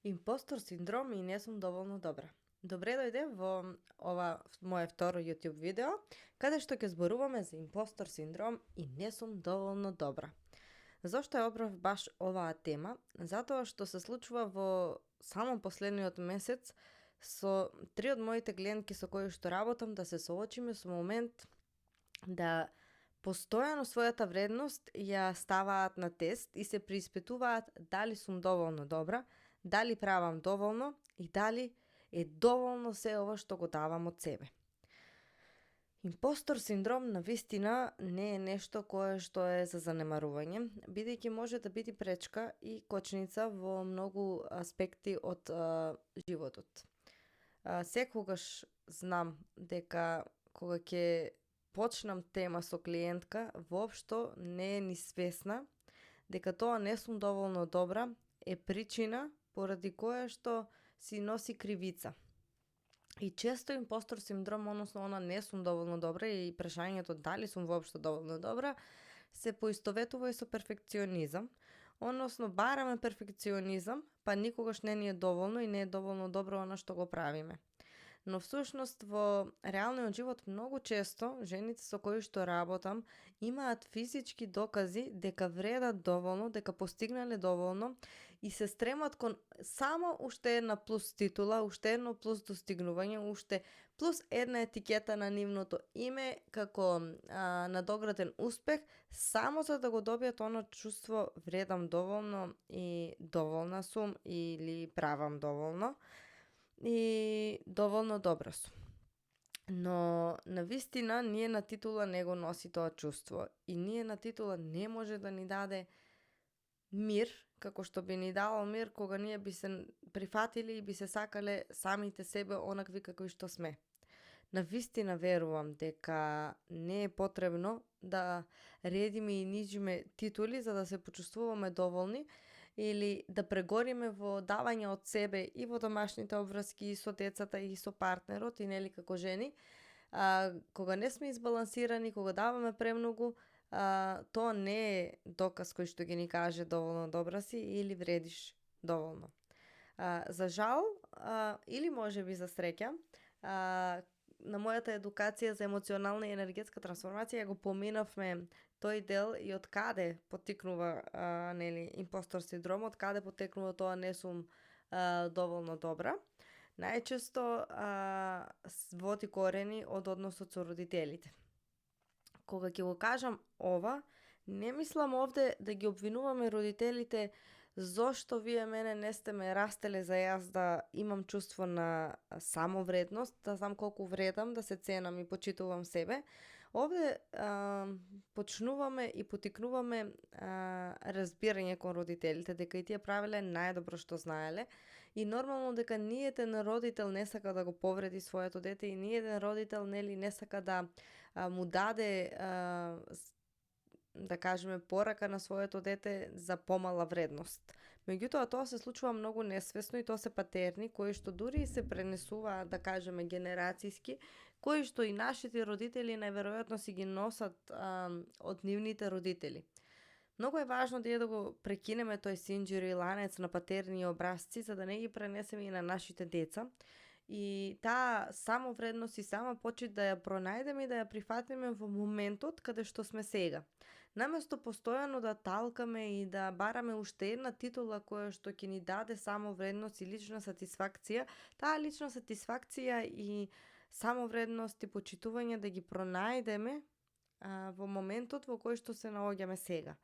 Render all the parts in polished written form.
Импостор синдром и не сум доволно добра. Добре дојде во ова моje второ YouTube видео, каде што ќе зборуваме за импостор синдром и не сум доволно добра. Зошто ја обрав баш оваа тема? Затоа што се случува во само последниот месец со три од моите клиентки со кои што работам да се соочиме со момент да постојано својата вредност ја ставаат на тест и се преиспитуваат дали сум доволно добра, дали правам доволно и дали е доволно се ова што го давам од себе. Импостор синдром навистина не е нешто кое што е за занемарување, бидејќи може да биде пречка и кочница во многу аспекти од животот. Секогаш знам дека кога ќе почнам тема со клиентка, воопшто не е ни свесна дека тоа не сум доволно добра е причина поради која што си носи кривица. И често импостор синдром, односно она не сум доволно добра и прашањето дали сум воопшто доволно добра, се поистоветува и со перфекционизам, односно бараме перфекционизам, па никогаш не ни е доволно и не е доволно добро она што го правиме. Но всушност во реалниот живот многу често жените со кои што работам имаат физички докази дека вредат доволно, дека постигнале доволно и се стремат кон само уште една плюс титула, уште едно плюс достигнување, уште плюс една етикета на нивното име како надограден успех, само за да го добијат оно чувство вредам доволно и доволна сум или правам доволно и доволно добра сум. Но навистина ние на титула не го носи тоа чувство и ние на титула не може да ни даде мир, како што би ни дало мир кога ние би се прифатили и би се сакале самите себе онакви какви што сме. Навистина верувам дека не е потребно да редиме и нижиме титули за да се почувствуваме доволни или да прегориме во давање од себе и во домашните обврски и со децата и со партнерот и нели како жени. Кога не сме избалансирани, кога даваме премногу, тоа не е доказ кој што ги ни каже доволно добра си или вредиш доволно. За жал, или можеби за среќа, на мојата едукација за емоционална и енергетска трансформација го поминавме тој дел и од каде потикнува импостор синдром, од каде потекнува тоа не сум доволно добра. Најчесто води корени од односот со родителите. Кога ќе го кажам ова, не мислам овде да ги обвинуваме родителите зошто вие мене не сте ме растеле за јас да имам чувство на самовредност, да знам колку вредам, да се ценам и почитувам себе. Овде почнуваме и потикнуваме разбирање кон родителите, дека и тие правеле најдобро што знаеле и нормално дека ниеден родител не сака да го повреди своето дете и ниеден родител не сака да му даде да кажеме порака на своето дете за помала вредност. Меѓутоа тоа се случува многу несвесно и тоа се патерни кои што дури се пренесуваат, да кажеме генерацијски, кои што и нашите родители најверојатно си ги носат од нивните родители. Многу е важно да го прекинеме тој синџири ланец на патерни образци за да не ги пренесеме и на нашите деца. И таа самовредност и самопочит да ја пронајдеме и да ја прифатиме во моментот каде што сме сега. Наместо постојано да талкаме и да бараме уште една титула која што ќе ни даде самовредност и лична сатисфакција, таа лична сатисфакција и самовредност и почитување да ги пронајдеме во моментот во кој што се наоѓаме сега.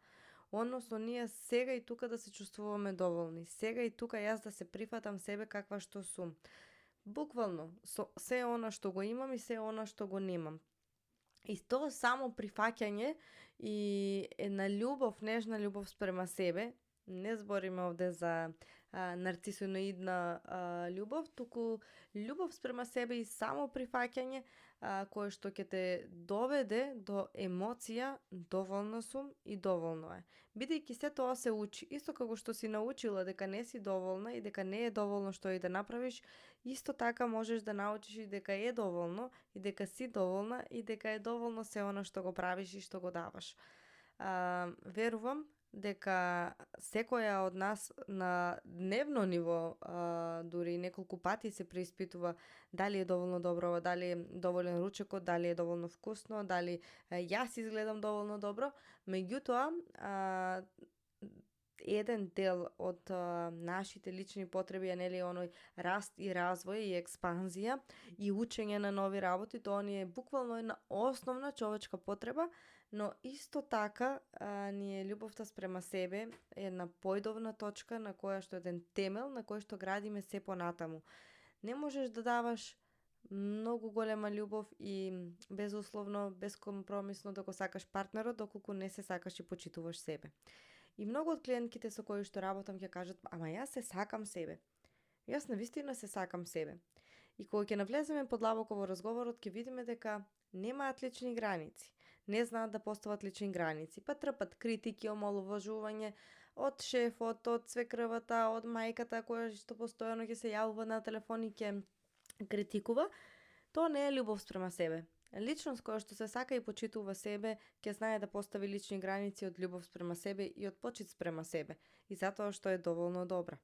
Односно, ние сега и тука да се чувствуваме доволни, сега и тука јас да се прифатам себе каква што сум. Буквално, со се она што го имам и се она што го немам. И тоа само прифаќање и една љубов, нежна љубов спрема себе, не збориме овде за нарцисоидна љубов, туку љубов спрема себе и само прифаќање кое што ќе те доведе до емоција доволна сум и доволно е. Бидејќи се тоа се учи, исто како што си научила дека не си доволна и дека не е доволно што и да направиш, исто така можеш да научиш и дека е доволно и дека си доволна и дека е доволно се она што го правиш и што го даваш. Верувам дека секоја од нас на дневно ниво, дури неколку пати се преиспитува дали е доволно добро, дали е доволен ручекот, дали е доволно вкусно, дали јас изгледам доволно добро. Меѓутоа, еден дел од нашите лични потреби е нели оној раст и развој и експанзија и учење на нови работи, тоа ни е буквално една основна човечка потреба, но исто така ни е љубовта спрема себе една појдовна точка на која што е еден темел на кој што градиме се понатаму. Не можеш да даваш многу голема љубов и безусловно, безкомпромисно да го сакаш партнерот доколку не се сакаш и почитуваш себе. И многу од клиентките со кои што работам ќе кажат, ама јас се сакам себе. Јас навистина се сакам себе. И кога ќе навлеземе подлабоко во разговорот, ќе видиме дека немаат лични граници. Не знаат да постават лични граници, па трпат критики, омаловажување од шефот, од свекрвата, од мајката која што постојано ќе се јавува на телефон и ќе критикува. Тоа не е љубов спрема себе. Личност која што се сака и почитува себе, ќе знае да постави лични граници од љубов спрема себе и од почит спрема себе, и затоа што е доволно добра.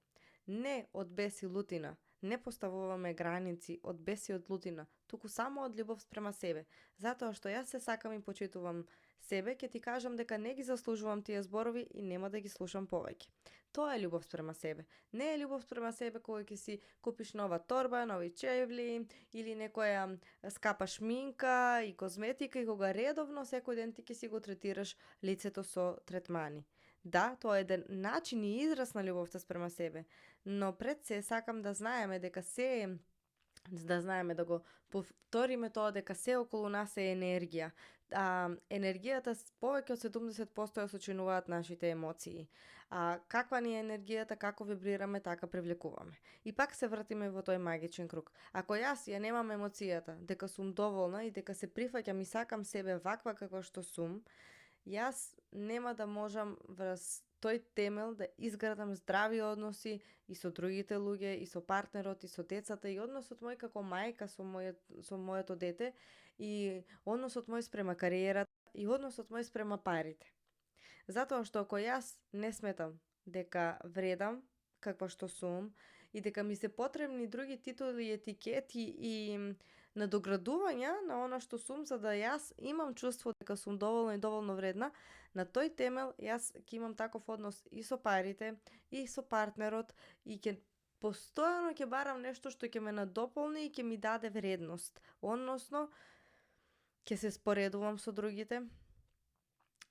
Не од бес и лутина, не поставуваме граници од бес и од лутина, туку само од љубов спрема себе. Затоа што јас се сакам и почитувам себе, ќе ти кажам дека не ги заслужувам тие зборови и нема да ги слушам повеќе. Тоа е љубов спрема себе. Не е љубов спрема себе кога ќе си купиш нова торба, нови чевли или некоја скапа шминка и козметика и кога редовно секој ден ти ќе си го третираш лицето со третмани. Да, тоа е еден начин и израз на љубовта спрема себе, но пред се сакам да знаеме дека да знаеме да го повториме тоа дека се околу нас е енергија. Енергијата повеќе од 70% ја сочинуваат нашите емоции. Каква ни е енергијата, како вибрираме, така привлекуваме. И пак се вратиме во тој магичен круг. Ако јас ја немам емоцијата дека сум доволна и дека се прифаќам и сакам себе ваква каква што сум, јас нема да можам врз тој темел да изградам здрави односи и со другите луѓе, и со партнерот, и со децата, и односот мој како мајка со моето дете, и односот мој спрема кариерата, и односот мој спрема парите. Затоа што ако јас не сметам дека вредам каква што сум и дека ми се потребни други титули, етикети и надоградувања на она што сум, за да јас имам чувство дека сум доволна и доволно вредна, на тој темел јас ќе имам таков однос и со парите, и со партнерот, и постојано ќе барам нешто што ќе ме надополни и ќе ми даде вредност. Односно, ќе се споредувам со другите,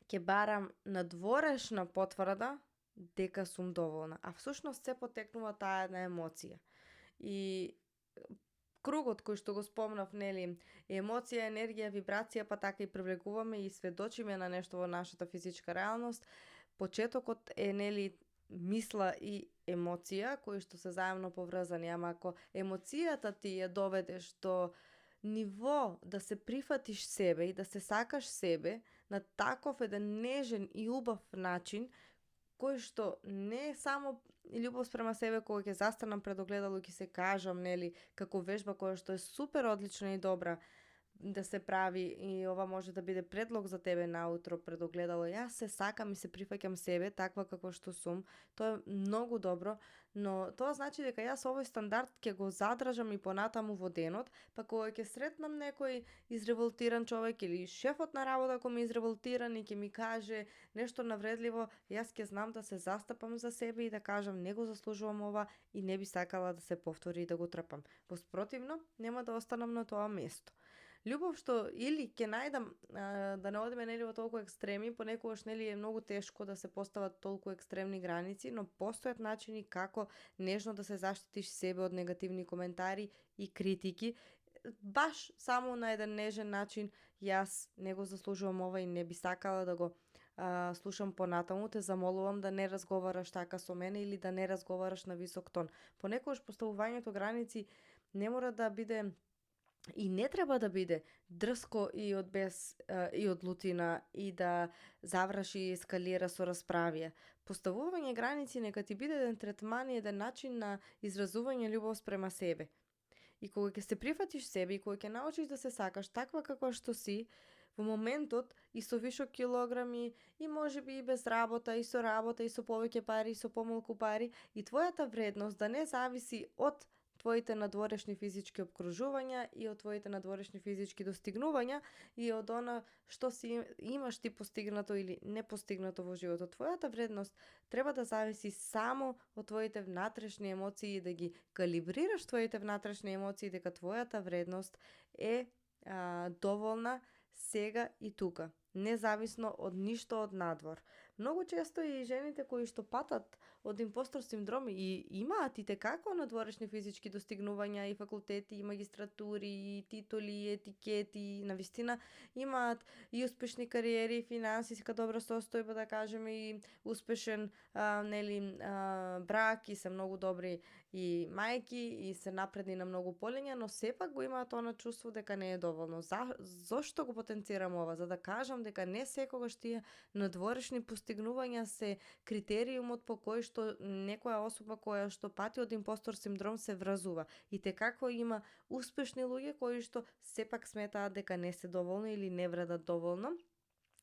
ќе барам надворешна потврда дека сум доволна. А всушност се потекнува таа една емоција. И кругот кој што го спомнав, нели, емоција, енергија, вибрација, па така и привлекуваме и сведочиме на нешто во нашата физичка реалност. Почетокот е, нели, мисла и емоција кои што се заемно поврзани, ама ако емоцијата ти ја доведеш до ниво да се прифатиш себе и да се сакаш себе на таков еден нежен и убав начин, кој што не е само љубов спрема себе кога ќе застанам пред огледало и ќе се кажам, нели, како вежба која што е супер одлична и добра да се прави, и ова може да биде предлог за тебе наутро пред огледало. Јас се сакам и се прифаќам себе таква како што сум. Тоа е многу добро, но тоа значи дека јас овој стандард ќе го задржам и понатаму во денот, па кога ќе сретнам некој изреволтиран човек или шефот на работа кој ми изреволтиран и ќе ми каже нешто навредливо, јас ќе знам да се застапам за себе и да кажам не го заслужувам ова и не би сакала да се повтори и да го трпам. Во спротивно, нема да останам на тоа место. Љубов што или ќе најдам да не одиме, нели, во толку екстреми, понекогаш, нели, е многу тешко да се постават толку екстремни граници, но постојат начини како нежно да се заштитиш себе од негативни коментари и критики. Баш само на еден нежен начин, јас не го заслужувам ова и не би сакала да го слушам понатаму, те замолувам да не разговараш така со мене или да не разговараш на висок тон. Понекогаш поставувањето граници не мора да биде и не треба да биде дрско и од бес и од лутина и да заврши и ескалира со расправија. Поставување граници нека ти биде еден третман и еден начин на изразување љубов спрема себе. И кога ќе се прифатиш себе и кога ќе научиш да се сакаш таква каква што си, во моментот и со вишок килограми, и можеби и без работа, и со работа, и со повеќе пари, и со помалку пари, и твојата вредност да не зависи од твоите надворешни физички обкружувања и од твоите надворешни физички достигнувања и од она што си имаш ти постигнато или не постигнато во животот. Твојата вредност треба да зависи само од твоите внатрешни емоции и да ги калибрираш твоите внатрешни емоции дека твојата вредност е доволна сега и тука, независно од ништо од надвор. Многу често и жените кои што патат од импостор синдром и имаат и текако надворешни физички достигнувања и факултети, и магистратури, и титули, и етикети, и навистина имаат и успешни кариери, и финансиска добра состојба, да кажеме, и успешен брак, и се многу добри и мајки, и се напредни на многу полиња, но сепак го имаат она чувство дека не е доволно. Зошто го потенцирам ова? За да кажам дека не секогаш тие надворешни постигнувања се критериумот по кој што некоја особа која што пати од импостор синдром се вразува. И како има успешни луѓе кои што сепак сметаат дека не се доволни или не вредат доволно.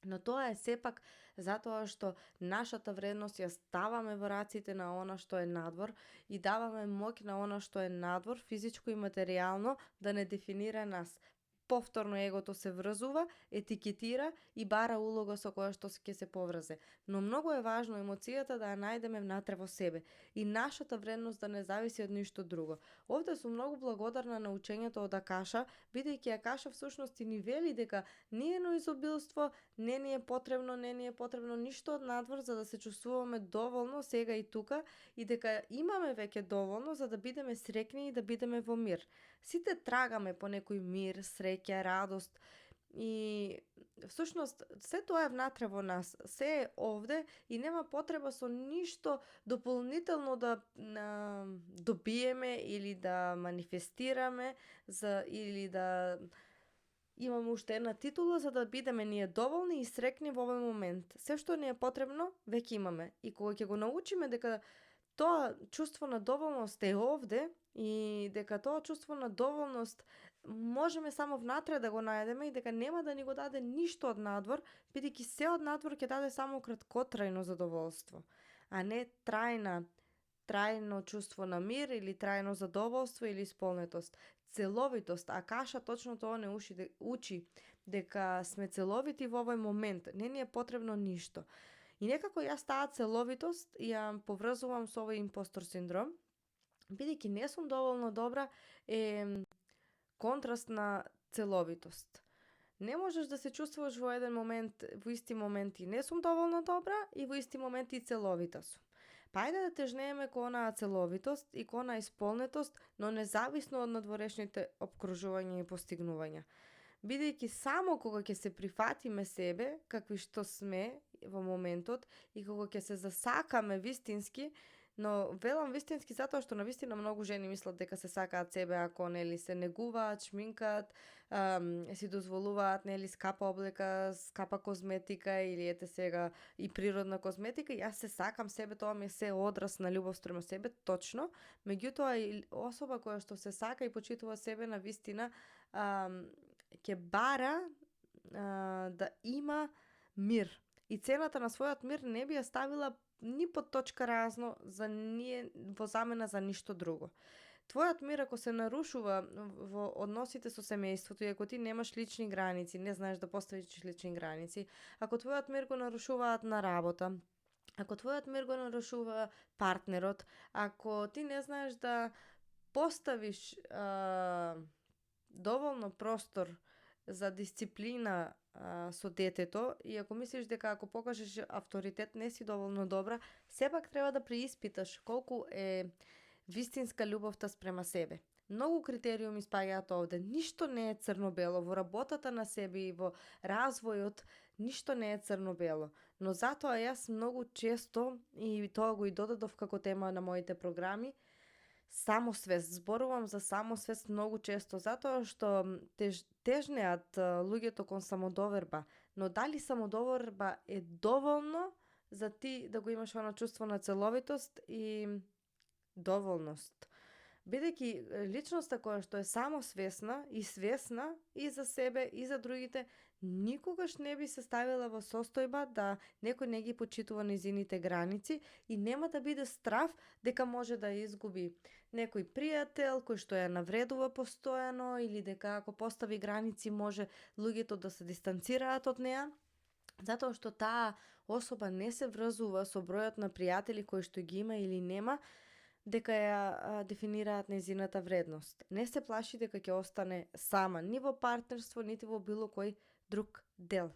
Но тоа е сепак затоа што нашата вредност ја ставаме во раците на она што е надвор и даваме моќ на она што е надвор, физичко и материјално, да не дефинира нас. Повторно егото се врзува, етикетира и бара улога со која што ќе се поврзе. Но многу е важно емоцијата да ја најдеме внатре во себе и нашата вредност да не зависи од ништо друго. Овде сум многу благодарна на учењето од Акаша, бидејќи Акаша всушност ни вели дека не е изобилство, не ни е потребно ништо од надвор за да се чувствуваме доволно сега и тука и дека имаме веќе доволно за да бидеме среќни и да бидеме во мир. Сите трагаме по некој мир, среќа, радост и всушност се тоа е внатре во нас, се е овде и нема потреба со ништо дополнително да добиеме или да манифестираме или да имаме уште една титула за да бидеме ние доволни и среќни во овој момент. Се што ни е потребно, веќе имаме. И кога ќе го научиме дека тоа чувство на доволност е овде и дека тоа чувство на доволност можеме само внатре да го најдеме и дека нема да ни го даде ништо од надвор, бидејќи се од надвор ќе даде само краткотрајно задоволство, а не трајно чувство на мир или трајно задоволство или исполнетост. Целовитост, Акаша точно тоа не учи дека сме целовити во овој момент, не ни е потребно ништо. И некако јас таа целовитост ја поврзувам со овој импостор синдром, бидејќи не сум доволно добра е контраст на целовитост. Не можеш да се чувствуваш во еден момент, во исти момент и не сум доволно добра и во исти момент и целовита сум. Па ајде да тежнееме кон онаа целовитост и кон онаа исполнетост, но независно од надворешните обкружувања и постигнувања. Бидејќи само кога ќе се прифатиме себе, какви што сме во моментот и кога ќе се засакаме вистински, но велам вистински затоа што навистина многу жени мислат дека се сакаат себе ако нели се негуваат, шминкаат, си дозволуваат нели скапа облека, скапа козметика или ете сега и природна козметика. Јас се сакам себе, тоа ми е се одраз на љубов спрема себе, точно. Меѓутоа и особа која што се сака и почитува себе навистина ќе бара да има мир. И цената на својот мир не би ја ставила ни под точка разно за ние во замена за ништо друго. Твојот мир ако се нарушува во односите со семејството и ако ти немаш лични граници, не знаеш да поставиш лични граници, ако твојот мир го нарушуваат на работа, ако твојот мир го нарушува партнерот, ако ти не знаеш да поставиш доволно простор за дисциплина со детето и ако мислиш дека ако покажеш авторитет не си доволно добра, сепак треба да преиспиташ колку е вистинска љубовта спрема себе. Многу критериуми спаѓаат овде. Ништо не е црно-бело. Во работата на себе и во развојот ништо не е црно-бело. Но затоа јас многу често, и тоа го и додадов како тема на моите програми, самосвест. Зборувам за самосвест многу често, затоа што тежнеат луѓето кон самодоверба. Но дали самодоверба е доволно за ти да го имаш оно чувство на целовитост и доволност? Бидејќи личноста која што е само свесна и за себе и за другите, никогаш не би се ставила во состојба да некој не ги почитува незините граници и нема да биде страв дека може да изгуби некој пријател кој што ја навредува постојано или дека ако постави граници може луѓето да се дистанцираат од неа, затоа што таа особа не се врзува со бројот на пријатели кои што ги има или нема, дека ја дефинираат незината вредност. Не се плаши дека ќе остане сама ни во партнерство, нити во било кој друг дел.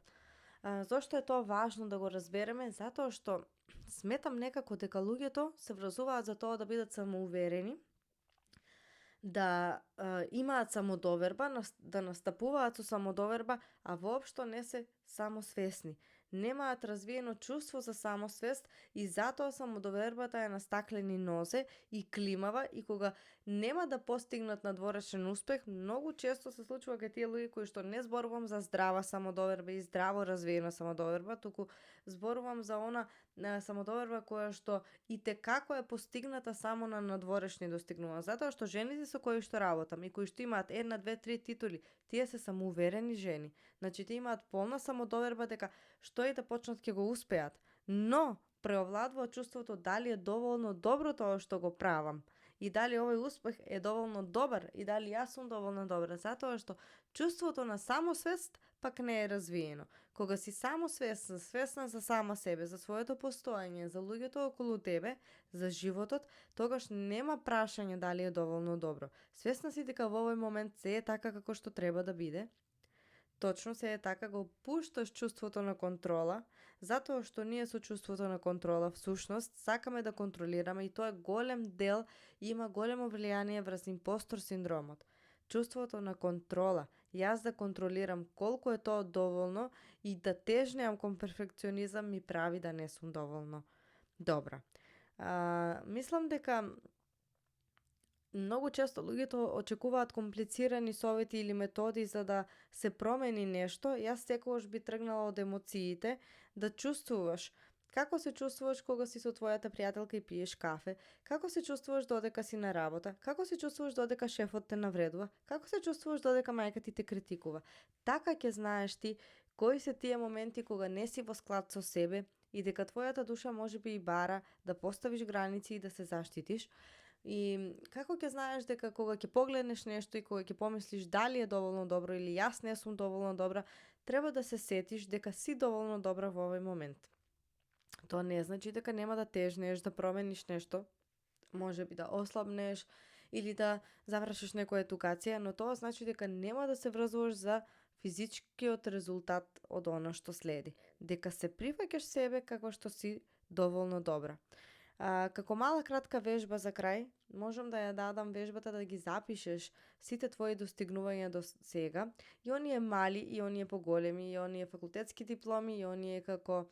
Зошто е тоа важно да го разбереме? Затоа што сметам некако дека луѓето се врзуваат за тоа да бидат самоуверени, да имаат самодоверба, да настапуваат со самодоверба, а воопшто не се самосвесни. Немаат развиено чувство за самосвест и затоа самодовербата е на стаклени нозе и климава и кога нема да постигнат надворешен успех, многу често се случува кај тие луѓе кои што не зборувам за здрава самодоверба и здраво развиена самодоверба, туку зборувам за она самодоверба која што и те како е постигната само на надворешни достигнувања. Затоа што жените со кои што работам и кои што имаат 1, 2, 3 титули, тие се самоуверени жени. Значи тие имаат полна самодоверба дека што и да почнат ќе го успеат. Но преовладува чувството дали е доволно добро тоа што го правам и дали овој успех е доволно добар и дали јас сум доволно добра, затоа што чувството на самосвест пак не е развиено. Кога си свесна за сама себе, за своето постоење, за луѓето околу тебе, за животот, тогаш нема прашање дали е доволно добро. Свесна си дека во овој момент се е така како што треба да биде. Точно се е така, го пушташ чувството на контрола, затоа што ние со чувството на контрола всушност сакаме да контролираме и тоа е голем дел и има големо влијание врз импостор синдромот. Чувството на контрола, јас да контролирам колку е тоа доволно и да тежнеам кон перфекционизам ми прави да не сум доволно добра. Мислам дека многу често луѓето очекуваат комплицирани совети или методи за да се промени нешто. Јас секогаш би тргнала од емоциите, да чувствуваш. Како се чувствуваш кога си со твојата пријателка и пиеш кафе? Како се чувствуваш додека си на работа? Како се чувствуваш додека шефот те навредува? Како се чувствуваш додека мајка ти те критикува? Така ќе знаеш ти кои се тие моменти кога не си во склад со себе и дека твојата душа можеби и бара да поставиш граници и да се заштитиш. И како ќе знаеш дека кога ќе погледнеш нешто и кога ќе помислиш дали е доволно добро или јас не сум доволно добра, треба да се сетиш дека си доволно добра во овој момент. Тоа не значи дека нема да тежнеш да промениш нешто, можеби да ослабнеш или да завршиш некоја едукација, но тоа значи дека нема да се врзуваш за физичкиот резултат од она што следи. Дека се прифаќаш себе како што си доволно добра. Како мала кратка вежба за крај, можам да ја дадам вежбата да ги запишеш сите твои достигнувања до сега, и оние мали, и оние поголеми, и оние факултетски дипломи, и оние како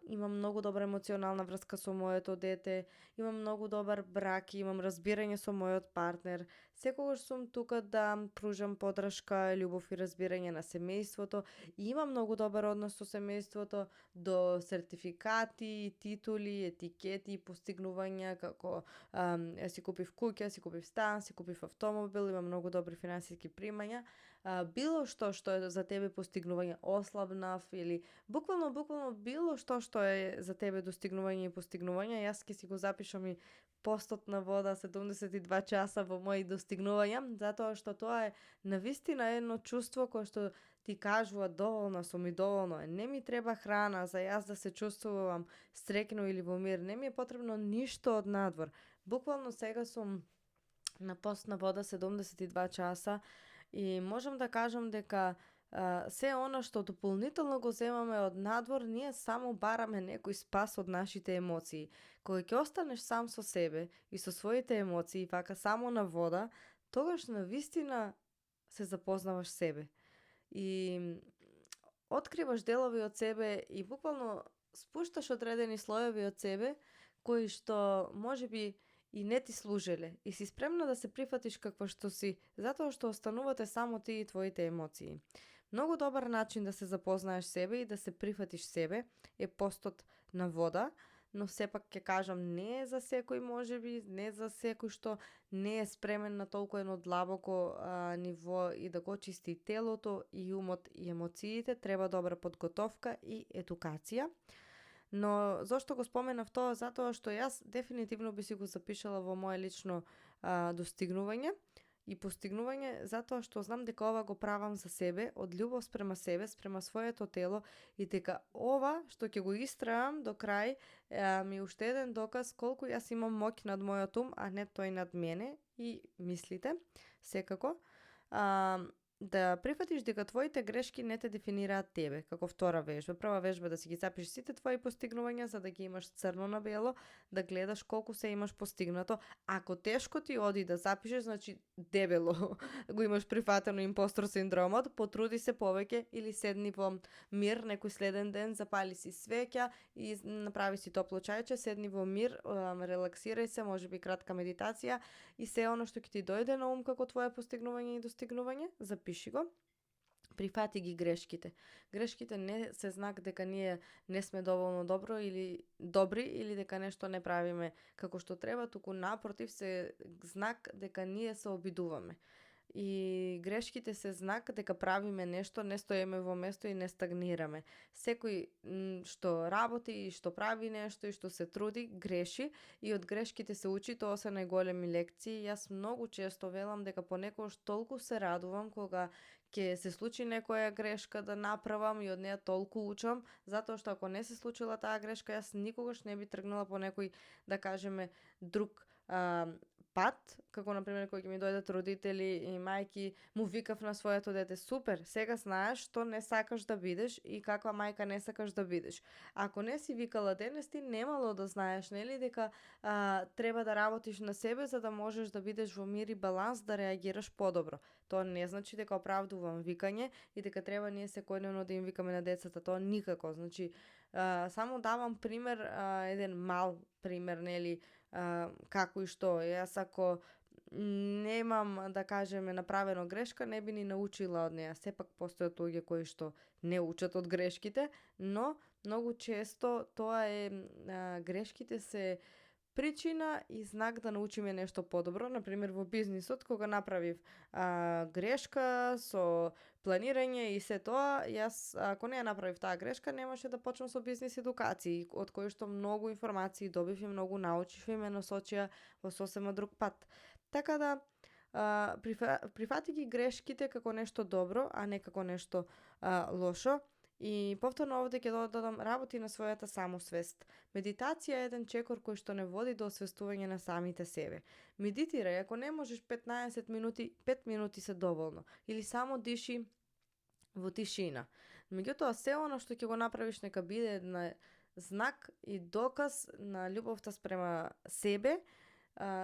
имам многу добра емоционална врска со моето дете, имам многу добар брак, имам разбирање со мојот партнер. Секогаш сум тука да пружам подршка, љубов и разбирање на семејството и имам многу добар однос со семејството, до сертификати, титули, етикети, постигнувања како си купив куќа, си купив стан, си купив автомобил, имам многу добри финансиски примања. Било што е за тебе постигнување, ослабнав или буквално било што е за тебе достигнување и постигнување, јас ќе си го запишам и постот на вода 72 часа во мои достигнувања, затоа што тоа е навистина едно чувство кое што ти кажува доволна сум и доволно е. Не ми треба храна за јас да се чувствувам среќно или во мир, не ми е потребно ништо од надвор. Буквално сега сум на пост на вода 72 часа и можам да кажам дека се она што дополнително го земаме од надвор, ние само бараме некој спас од нашите емоции. Кога ќе останеш сам со себе и со своите емоции, вака само на вода, тогаш навистина се запознаваш себе. И откриваш делови од себе и буквално спушташ одредени слоеви од себе кои што можеби и не ти служеле и си спремна да се прифатиш какво што си, затоа што останувате само ти и твоите емоции. Многу добар начин да се запознаеш себе и да се прифатиш себе е постот на вода, но сепак ќе кажам не е за секој можеби, не е за секој што не е спремен на толку едно длабоко ниво и да го чисти телото и умот и емоциите, треба добра подготовка и едукација. Но зошто го споменав тоа? Затоа што јас дефинитивно би си го запишала во мое лично достигнување и постигнување, затоа што знам дека ова го правам за себе, од љубов спрема себе, спрема своето тело, и дека ова што ќе го истраам до крај ми е уште еден доказ колку јас имам моќ над мојот ум, а не тој над мене и мислите, секако. Да прифатиш дека твоите грешки не те дефинираат тебе, како втора вежба. Прва вежба да си ги запишеш сите твои постигнувања за да ги имаш црно на бело, да гледаш колку се имаш постигнато. Ако тешко ти оди да запишеш, значи дебело го имаш прифатено импостор синдромот, потруди се повеќе или седни во мир некој следен ден, запали си свеќа и направи си топло чајче, седни во мир, релаксирај се, можеби кратка медитација и се оно што ќе ти дојде на ум како твое постигнување и достигнување, запиши го. Прифати ги грешките. Грешките не се знак дека ние не сме доволно добри или дека нешто не правиме како што треба, туку напротив се знак дека ние се обидуваме. И грешките се знак дека правиме нешто, не стоиме во место и не стагнираме. Секој што работи и што прави нешто и што се труди, греши и од грешките се учи, тоа се најголеми лекции. Јас многу често велам дека понекогаш толку се радувам кога ќе се случи некоја грешка да направам и од неа толку учам, затоа што ако не се случила таа грешка, јас никогаш не би тргнала по некој, да кажеме, друг пат, како например кога ќе ми дојдат родители и мајки, му викав на своето дете: супер, сега знаеш што не сакаш да бидеш и каква мајка не сакаш да бидеш. Ако не си викала денес, ти немало да знаеш, нели, дека треба да работиш на себе за да можеш да бидеш во мир и баланс, да реагираш подобро. Тоа не значи дека оправдувам викање и дека треба ние секојдневно да им викаме на децата, тоа никако. Значи, само давам пример, еден мал пример, нели, како и што. Јас ако немам, да кажеме, направено грешка, не би ни научила од неа. Сепак постојат луѓе кои што не учат од грешките, но многу често тоа е, грешките се причина и знак да научиме нешто подобро. Например, во бизнисот, кога направив грешка со планирање и се тоа, јас, ако не ја направив таа грешка, немаше да почнам со бизнис едукации, од кои што многу информации добив и многу научив и ме насочија во сосема друг пат. Така да, прифати ги грешките како нешто добро, а не како нешто лошо. И повторно овде ќе додадам работи на својата самосвест. Медитација е еден чекор кој што не води до освестување на самите себе. Медитирај, ако не можеш 15 минути, 5 минути се доволно. Или само диши во тишина. Меѓутоа, се оно што ќе го направиш нека биде на знак и доказ на љубовта спрема себе.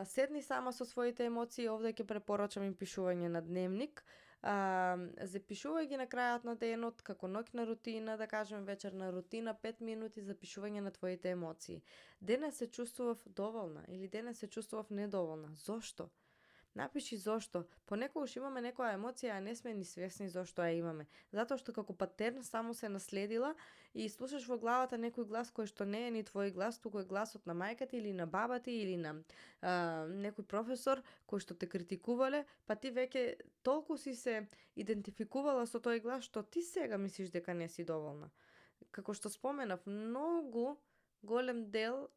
Седни сама со своите емоции, овде ќе препорачам и пишување на дневник. Запишувај ги на крајот на денот, како ноќна рутина, да кажем вечерна рутина, 5 минути запишување на твоите емоции. Денес се чувствував доволна или денес се чувствував недоволна. Зошто? Напиши зошто. Понекогаш имаме некоја емоција, а не сме ни свесни зошто ја имаме. Затоа што како патерн само се наследила и слушаш во главата некој глас кој што не е ни твој глас, туку е гласот на мајката или на бабата или на некој професор кој што те критикувале, па ти веќе толку си се идентификувала со тој глас што ти сега мислиш дека не си доволна. Како што споменав, многу голем дел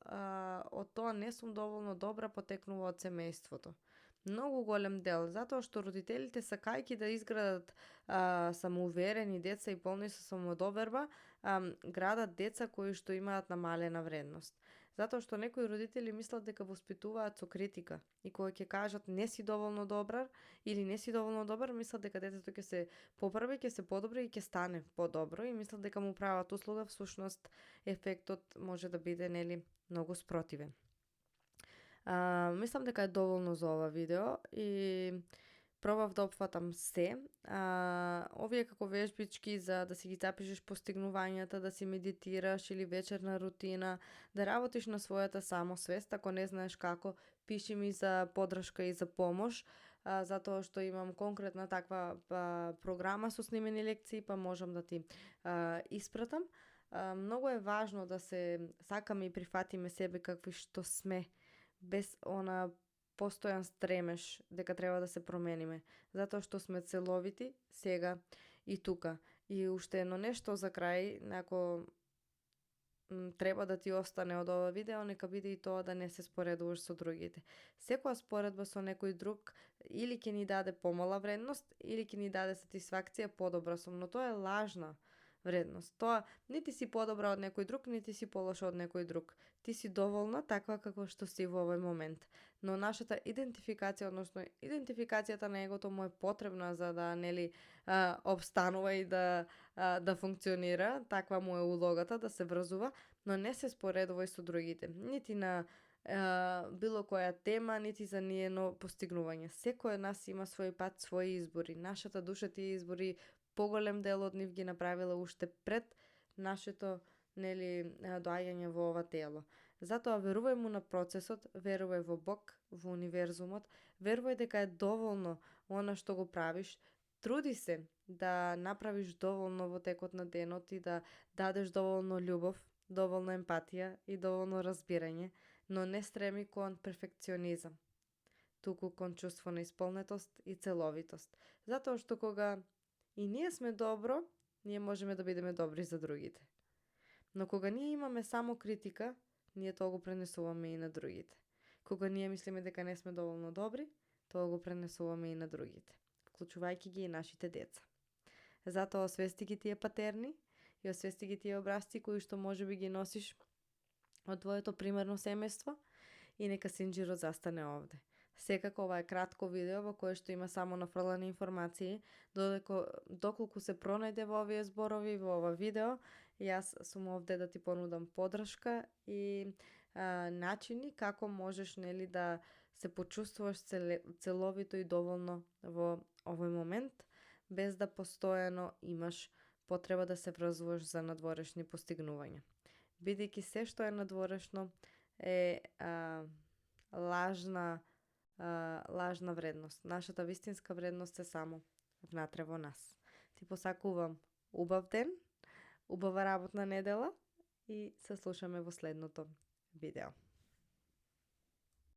од тоа не сум доволно добра потекнува од семејството. Многу голем дел, затоа што родителите сакајќи да изградат самоуверени деца и полни со самодоверба, градат деца кои што имаат намалена вредност. Затоа што некои родители мислат дека воспитуваат со критика и кога ќе кажат не си доволно добар или не си доволно добар, мислат дека детето ќе се поправи, ќе се подобри и ќе стане подобро и мислат дека му прават услуга, всушност ефектот може да биде, нели, многу спротивен. Мислам дека е доволно за ова видео и пробав да опфатам се. Овие како вежбички за да си ги запишеш постигнувањата, да си медитираш или вечерна рутина, да работиш на својата самосвест. Ако не знаеш како, пиши ми за подршка и за помош, затоа што имам конкретна таква програма со снимени лекции, па можам да ти испратам. многу е важно да се сакаме и прифатиме себе какви што сме, без она постојан стремеш дека треба да се промениме, затоа што сме целовити сега и тука. И уште едно нешто за крај, ако треба да ти остане од ова видео, нека биде и тоа да не се споредуваш со другите. Секоја споредба со некој друг или ќе ни даде помала вредност, или ќе ни даде сатисфакција подобра сум, но тоа е лажна вредност. Тоа нити си подобра од некој друг, нити си полоша од некој друг. Ти си доволна таква како што си во овој момент. Но нашата идентификација, односно идентификацијата на егото му е потребна за да обстанува и да функционира, таква му е улогата да се врзува, но не се споредува и со другите, нити на било која тема, нити за ниено постигнување. Секој од нас има свој пат, своји избори. Нашата душа тие избори поголем дел од нив ги направила уште пред нашето доаѓање во ова тело. Затоа верувај му на процесот, верувај во Бог, во универзумот, верувај дека е доволно она што го правиш, труди се да направиш доволно во текот на денот и да дадеш доволно љубов, доволно емпатија и доволно разбирање, но не стреми кон перфекционизам, туку кон чувство на исполнетост и целовитост. Затоа што кога и ние сме добро, ние можеме да бидеме добри за другите. Но кога ние имаме само критика, ние тоа го пренесуваме и на другите. Кога ние мислиме дека не сме доволно добри, тоа го пренесуваме и на другите, вклучувајќи ги и нашите деца. Затоа освести ги тие патерни и освести ги тие образци кои што можеби ги носиш од твоето примерно семејство и нека Синџиро застане овде. Секако ова е кратко видео во кое што има само нафрлани информации, доколку се пронајде во овие зборови во ова видео, јас сум овде да ти понудам подршка и начини како можеш да се почувствуваш целовито и доволно во овој момент, без да постојано имаш потреба да се врзуваш за надворешни постигнувања. Бидејќи се што е надворешно е лажна вредност. Нашата вистинска вредност е само внатре во нас. Ти посакувам убав ден, убава работна недела и се слушаме во следното видео.